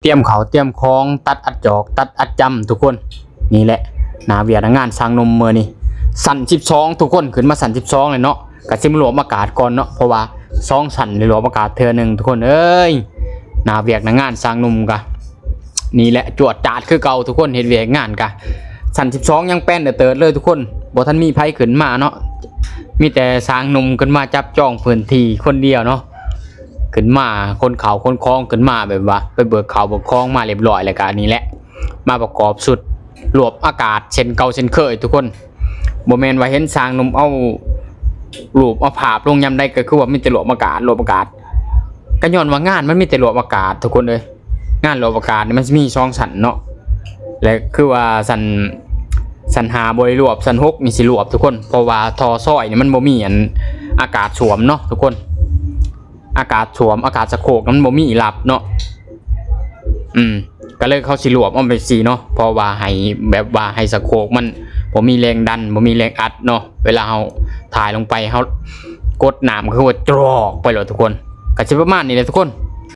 ຕຽມເຂົ້າຕຽມຂອງ ຕັດອັດຈອກ ຕັດອັດຈຳທຸກຄົນ. ນີ້ແຫຼະໜ້າວຽກໜ້າງານຊ່າງໜຸ່ມມື້ນີ້ ຊັ້ນສິບສອງທຸກຄົນ. ຂຶ້ນມາຊັ້ນສິບສອງແລ້ວເນາະ ກະຊິມາລວບອາກາດກ່ອນເນາະ ເພາະວ່າສອງຊັ້ນໄດ້ລວບອາກາດເທື່ອໜຶ່ງທຸກຄົນເອີຍ. ໜ້າວຽກໜ້າງານຊ່າງໜຸ່ມກະ ນີ້ແຫຼະ ຈວດຈາດຄືເກົ່າທຸກຄົນ. ເຮັດວຽກງານກະຊັ້ນສິບສອງຍັງແປ້ນເຕີດເລີຍທຸກຄົນ ບໍ່ທັນມີໃຜຂຶ້ນມາເນາະ ມີແຕ່ຊ່າງໜຸ່ມຂຶ້ນມາຈັບຈອງພື້ນທີ່ຄົນດຽວເນາະ. ຂຶ້ນມາຂົນເຂົ້າຂົນຂອງ ຂຶ້ນມາແບບວ່າໄປເບີກເຂົ້າເບີກຂອງມາລຽບຮ້ອຍ ແລ້ວກະນີ້ແຫຼະ ມາປະກອບຊຸດລວບອາກາດເຊັ່ນເກົ່າເຊັ່ນເຄີຍທຸກຄົນ. ບໍ່ແມ່ນວ່າເຫັນຊ່າງໜຸ່ມເອົາຮູບເອົາພາບລົງຍາມໃດ ກໍຄືວ່າມີແຕ່ລວບອາກາດ ລວບອາກາດ ກໍຍ້ອນວ່າງານມັນມີແຕ່ລວບອາກາດທຸກຄົນເອີຍ. ງານລວບອາກາດນີ້ມັນຊິມີສອງຊັ້ນເນາະ ແລະ ຄືວ່າຊັ້ນ ຊັ້ນຫ້າບໍ່ໄດ້ລວບ ຊັ້ນຫົກນີ້ຊິລວບທຸກຄົນ ເພາະວ່າທໍ່ຊອຍນີ້ມັນບໍ່ມີອັນອາກາດສ້ວມເນາະທຸກຄົນ. ອາກາດສ້ວມ ອາກາດສະໂຄກມັນບໍ່ມີລັບເນາະ. ອືມ ກໍເລີຍເຂົາຊິລວບເອົາແບບຊີ້ເນາະ ເພາະວ່າໃຫ້ ແບບວ່າໃຫ້ສະໂຄກມັນບໍ່ມີແຮງດັນ ບໍ່ມີແຮງອັດເນາະ. ເວລາເຮົາຖ່າຍລົງໄປ ເຮົາກົດນ້ຳ ຄືວ່າຈອກໄປໂລດທຸກຄົນ. ກໍຊິປະມານນີ້ແຫຼະທຸກຄົນ.